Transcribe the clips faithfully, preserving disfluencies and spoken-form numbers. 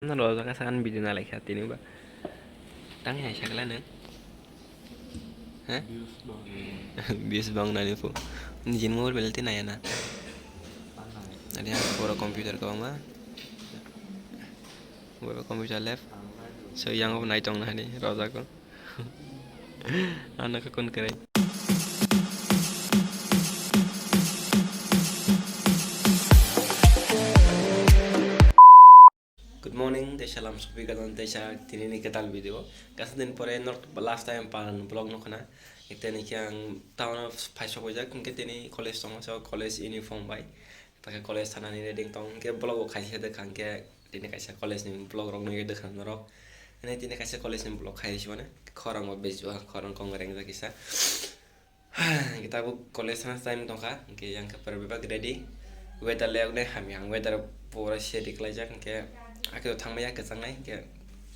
No, roja ka san video na laikha tini ba. Tang hai sagla nang. Ha? Views bang nani fu. Nijin mobile bela te naya na. Ari ang pura computer ko ma. Pura computer lab. So yang nai tong na ni roja ko. Ano ka kun kare. Good morning, tei salam sopi gadon tei sa tini ni kwtal video. Kasa din pore not last time paran vlog no khna. Tini khe ang town of phai sok ojak, hingke tini college tongo, so college uniform bai. Takhe college thanani ready tong, hingke vlog bo khaisa de khangke tini kaisa college ni vlog rok nugui de khna norok. Ani tini kaisa college ni vlog khai si mane khorang bo bejua, khorang kong reng jakisa. Hingke tabuk college thana time tongkha, hingke yang khe pura bebak ready. Weather le okne hamya, ang weather pura seri klaijak, hingke akhe thangmaya kwchangnai, hingke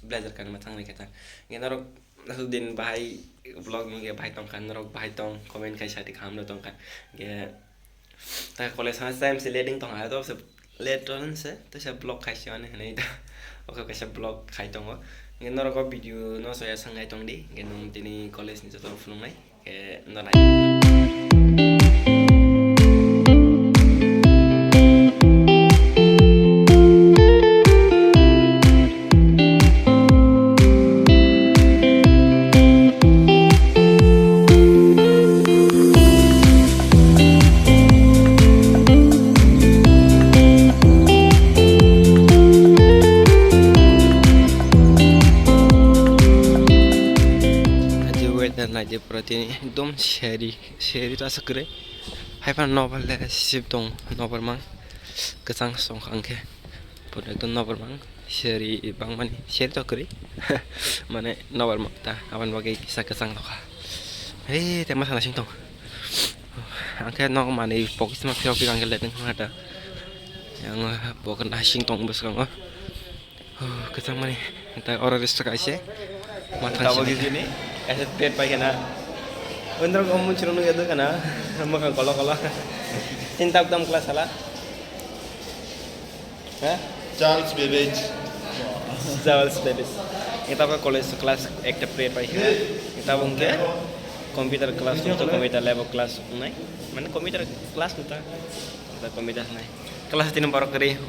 blazer kanma thangnai khe ta. Hingke norok aswk din bahai vlog hingke bahai tongkha, norok bahai tong, comment khai sadi kaham no tongkha. Hingke ta college thana time se late wng tongkha, to se late on se, to se vlog khai se ani hinui ta. Okhe kaisa vlog khai tongo. Hingke norok o video no soya sangai tongdi, hingke nung tini college ni joto phunuknai. Khe no nai. Aji weather nai de pura tini ekdom seri, seri ta aswk kwrwi. Hai phano nobar le sip tong, nobar mang kwchang song kha hwnkhe. Pura ekdom nobar mang seri bangmani, seri to kwrwi. Mane nobar mang ta, aboni bagwi kisa kwchang tongkha. Hei, tei masa naising tong. Ang khe nok manwi pokisma phirok phirok ang khe leteng kha ta. Yang pokis naising tong bwskango. Oh, kwchangmani. Tei oro restaurant kaise. Matha Tabo sini. Gijini, kaisa plate pai khena. Wendrok omun chirung nugya dukana. Mwkhang kolo kolo. Tin tabuk tam class hala. Ha? Charles Babbage. Charles Babbage. Ita ba college class ekta plate pai khena. Ita bungke computer class, computer lab class nai. Mane computer class nita. Ita computer nai. Class tini borok kwrwi,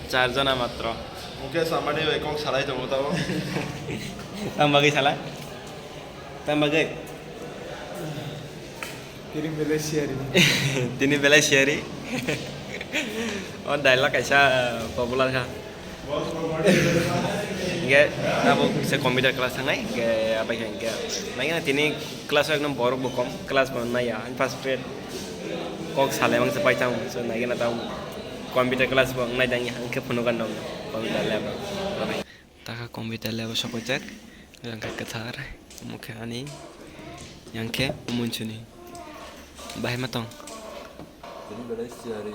char jona matro. Mukesh Ambani bai kok salai tongo tamo. Tamo bagwi salai? Tamo bagwi? Tini belai siyari. Tini belai siyari. O dialogue kaisa popular kha. Hingke abo se computer class thangnai, hingke abai khe hingke. Nai tini class o ekdom borok bo kom, class bo naiya, first period. Kok salai mangsa paitang, so naigena tang computer class bo wngnai tang ya, hwnkhe phunukha nokno computer lab o. Taka computer lab o sokojak, rangkha kwthar, mokhe ani, yang khe umunsuni. Bahai ma tong? Tini belai siyari.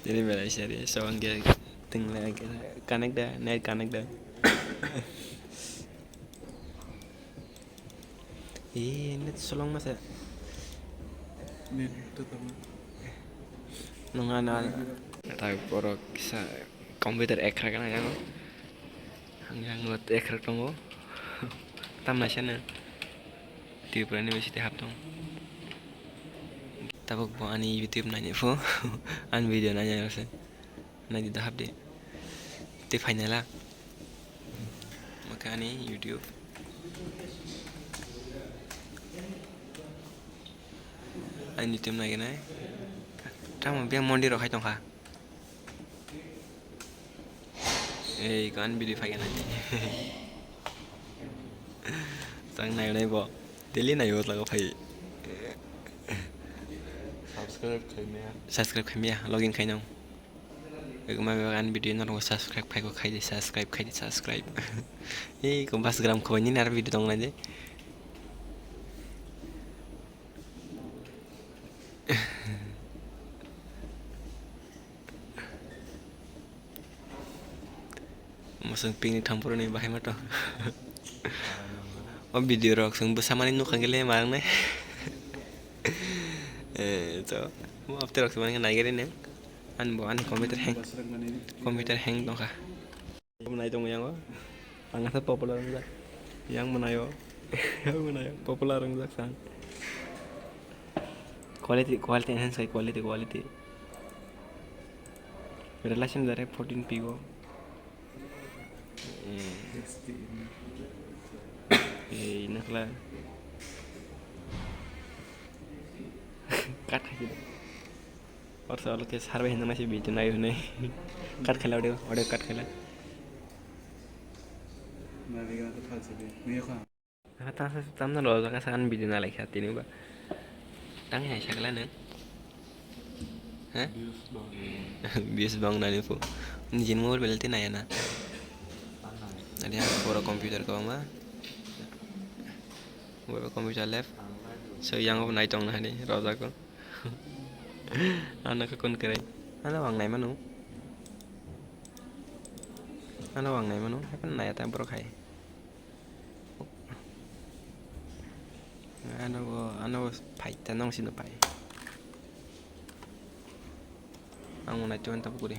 Tini belai siyari, so ang khe ting lai connect da, net connect da. Ee, net solong masa. Net to tamo. Nung ano, ano. Tabi borok kisa computer ekrak na yango. Ang yango ekrak tongo. Tamna sana. Tripura University hap tong. Tabuk bo ani YouTube naini pho. Ani video naini se. Naidi da hapdi. Tei phainala. Mokhe ani YouTube. Ani YouTube naigenai. Tamo biyang mondir rok hai tongkha. Ei, ko ani video phaigenai. Tang nainai bo. Daily naio tlago phai. Subscribe khaimya. Subscribe khaimya, login khainw. Ego ma bebak ani video norok subscribe khai ko khai di, subscribe khai di, subscribe. Ei ko bas gram khoboi nini aro video tong lai de. Mosong pini thampuruni bahai ma tong. O video rok song bwsa mani nukha gele ma wngnai. Eh, to. Mo apte rok song mani naigari ne. Ani bo ani computer hang, computer hang tongkha. Bo nai tongo yango. Ang asa popular wngjak. Yang manayo. Yang manayo. Popular wngjak sang. Quality, quality enhance kai, quality, quality. Relation dare fourteen P go. Eh. Eh, nakla. Cut khai. Or sa olo ke sar bai hinna nai se video nai hwnwi. Cut khaila audio, audio cut khaila. Nai bai gana to thal se de. Nai kha. Aka ta sa tamna lo jaga sa an video na lai kha tini ba. Tang hai sakla nang. Ha? Views bang. Views bang nani fu. Nijin mobile belte naya na. Adi ang pura computer ko ma. Bo computer lab. So yang bo nai tong na hani rojak ko. Ano ka kun kere. Ano ang nai manu. Ano ang nai manu. Hakan nai ata borok hai. Ano bo, ano bo phai ta nong sino phai. Ang nai tuan tapu kuri.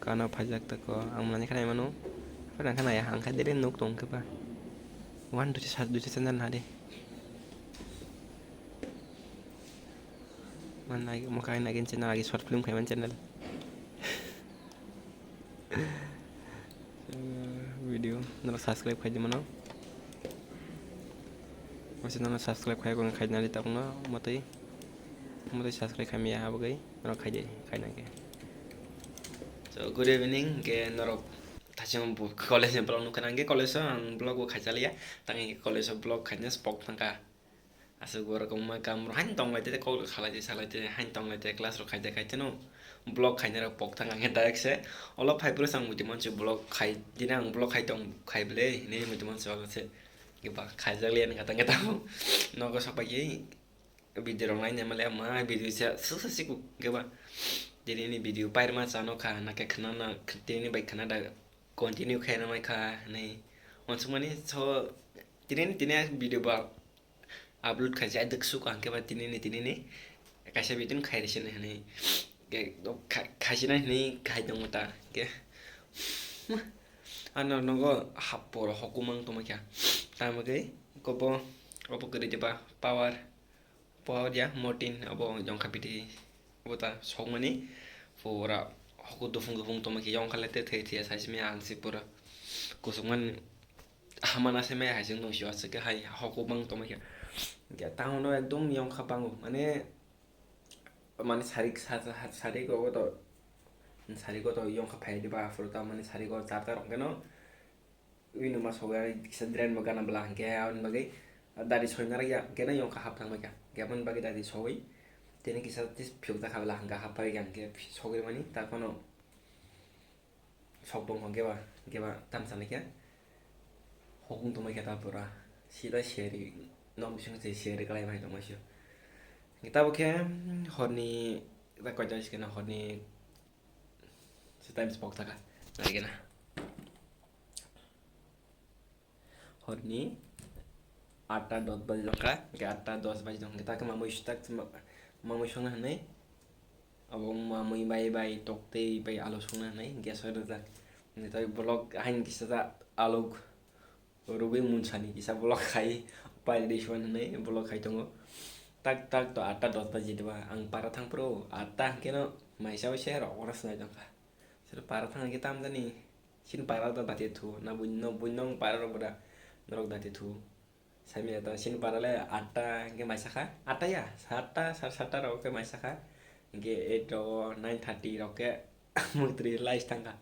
Kano phaijak tako, ang mwnani khanai mano. Phai nang khanai, ang khai dire nuk tong khe ba. One duty sat duty channel na de. Man nai mo khai nai channel agi short film khai man channel. Video norok subscribe khai di mano. Masa nono subscribe khai kong khai nali takno motoi. Motoi subscribe khai miya abagwi norok khai di khai nang khe. So good evening ke norok thachung college ni vlog nukha nang khe college o ang vlog bo khai chaliya tang khe college o vlog khaina spok thangkha. Aswk borok wngma kam rok haino tonglaite kok rok salaite salaite haino tonglaite class rok khaite khaite no vlog khainai rok pok thang khe direct se olo phai phuru chwng muitu mansi vlog khai dina ang vlog khai tong khai bwle hinwi muitu mansi olo se khe ba khaijak liya nang khe tamo nogo sok pai khe video rok naina male ma video se swk swk sikuk khe ba tini ni video pairma chano kha na khe khna na tini bai khna da continue khaina mai kha hinwi uansukmani so tini ni tini video ba upload khaijak, dwksuk ang khe ba tini ni, tini ni kaisa video khai rwsini hinwi, khe, kha-, khaisina hinwi khai tongo ta, khe, ano nogo hapor hokumang tongma khe, tamo khe, kobo, obo kwrwi diba, power, power ya, Mortin, abo jongkha biti, obo ta sokmani, pura hoku dufung dufung tongma khe, yongkha le te thwi thwi ya, saisimi ang se pura kusuk mani. Hamana se maya hai se wng tong sio, aswk khe hai hokuk mang tongma khe. Hwnkhe town o ekdom yongkha bango, mane, mane sarik sa, sa, sarik o to, sarik o to yongkha phai diba, aphuru ta mane sarik o charta rok khe no, bini ma sogwi kisa drain bo gana bwla hwnkhe aboni bagwi dadi soina rwya hwnkhe no yongkha hap thangma khe, hwnkhe aboni bagwi dadi sogwi tini kisa tis phiyok jakha bwla hwnkhe hap phai khe hwnkhe sogwi mani ta phano. Sok tong hwnkhe ba, hwnkhe ba tamsa naikhe hokung tongmai khe ta pura sida seri nok bising se seri kwlai bai tongmai sio. Hwnkhe tabuk khe horni da koita bai se khe na horni se time se pok thaka naikhe na. Horni atta dos baji tongkha, hwnkhe atta dos baji tongkha, hwnkhe ta khe mamui swk, ta khe ma-, mamui songna hinwi abo mamui bai bai toktwi bai alu songna hinwi gas o rijak. Hwnkhe ta vlog haini kisa ta alu rwgwi munsani kisa vlog khai, paidi suan hinwi vlog khai tongo. Tak tak to atta dos baji diba, ang para thang phuru atta hwnkhe no maisa bai se rok oro swlai tongkha. Sero para thang hwnkhe tamjani. Chini para da dati thu, na buino, buino para rok boda, norok dati thu. Saimya ta chini para le atta hwnkhe maisa kha, atta ya, satta, sar satta rok khe maisa kha. Hwnkhe eight rok, nine thirty rok khe muktrwi lais thangkha.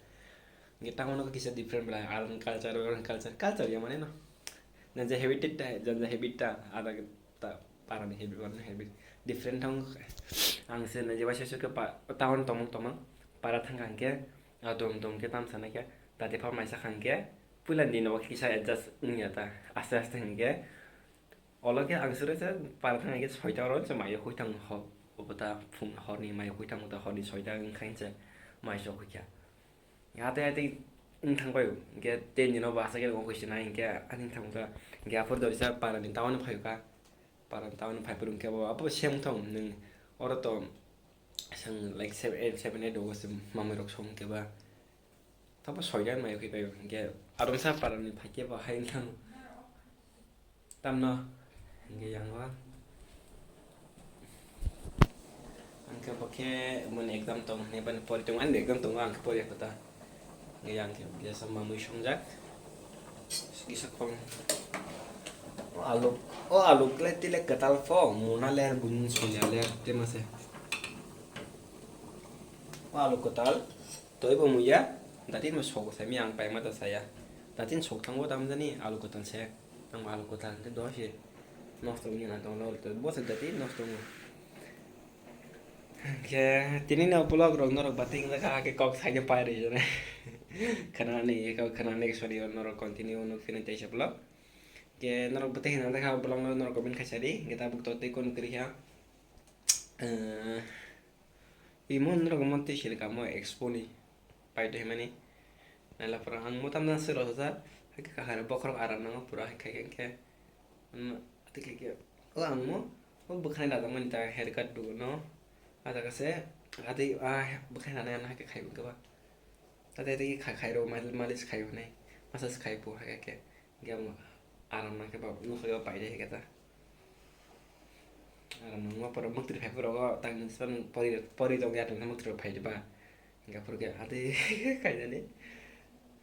Hwnkhe tamo no kisa different bwla, Aroni culture, Aroni culture, culture ya mane no. Janja habit ta, janja habit ta, ada ta, para ni habit, wani habit. Different thang, ang se na jeba sesu khe pa, town tomong tomong, para thangkha hwnkhe, Adum dum khe tamsa naikhe, dati pha maisa kha hwnkhe, puila ni no kisa adjust wngya ta, aste aste hwnkhe. Olo khe ang sure se para thang khe soita oro se mayo hoi thang ho, obo ta phung horni mayo hoi thang ta horni soita wngkha hwnkhe. Mai sok kha. Hate hate wng thang pai, hingke ten dino basa ke wng kha sina, hingke ani thang kha, hingke aphuru dorisa parani town phai kha, parani town phai phuru hingke bo abo sem thong nung oro to sang like seven eight, seven eight dogo se mamui rok song khe ba. Tabo soidan mai khe pai hingke adamsa parani phai khe bo hai wng thang. Tamno hingke yango. Hingke bo khe moni exam tong hwnwi bani pori tongo, ani exam tongo, ang khe pori kota. Hingke yang khe kisa mamui songjak. Kisa khong. O alu, o alu kle tile kwtal pho, muna ler, bunin soya ler, tema se. O alu kwtal, toi bo muya, datin bo sok sai mi ang paima ta saya. Datin sok thango tamjani alu kwtal se. Ang bo alu kwtal hwnkhe doh se nosto wngya na tonglo, bo se jati nosto wngo. Khe tini no vlog rok norok batwi wngkha khe kok saino pai rwjana. Khwnani kok khwnani sorry norok continue nuk phino teisa vlog. Khe norok batwi hwnna kha vlog no norok comment khaisa di, khe tabuk to tei kon kwrwi kha. Imo norok mo twi sini kamo expo ni paito himani. Naila pura ang mo tamna se rosa sa, hai khe kahar bokhorok aram nango pura hai khai khe. Ati khai khe o ang mo o bwkhani rajak mani ta haircut dugo no. Ada kase ati a bwkhani rana hai khai khe ba. Ati ati khai khai ro malis khai bo nai. Masa khai bo hai khe. Hingke ang aram nangkhe ba nokha o paide hingke ta. Aram nangma poro muktri phai poro o tang nung pori pori tong ya tong muktri phai ba. Hingke phuru khe ati kainani.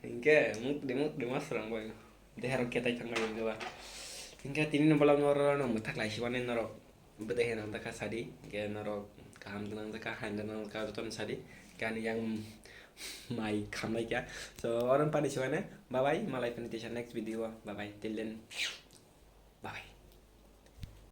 Hingke muktri muktri ma srang bai. Deha rok ketai thang bai hingke ba. Hingke tini no bolong oro no mwthak lai sibani norok. Bwdai hai nang dakha sadi, hingke norok kaham gwnang dakha, hai gwnang dakha, jotono sadi. Hingke ani yang mai khamlai kha. So, oro pani sibane, bye bye, malai phani teisa next video o, bye bye, till then.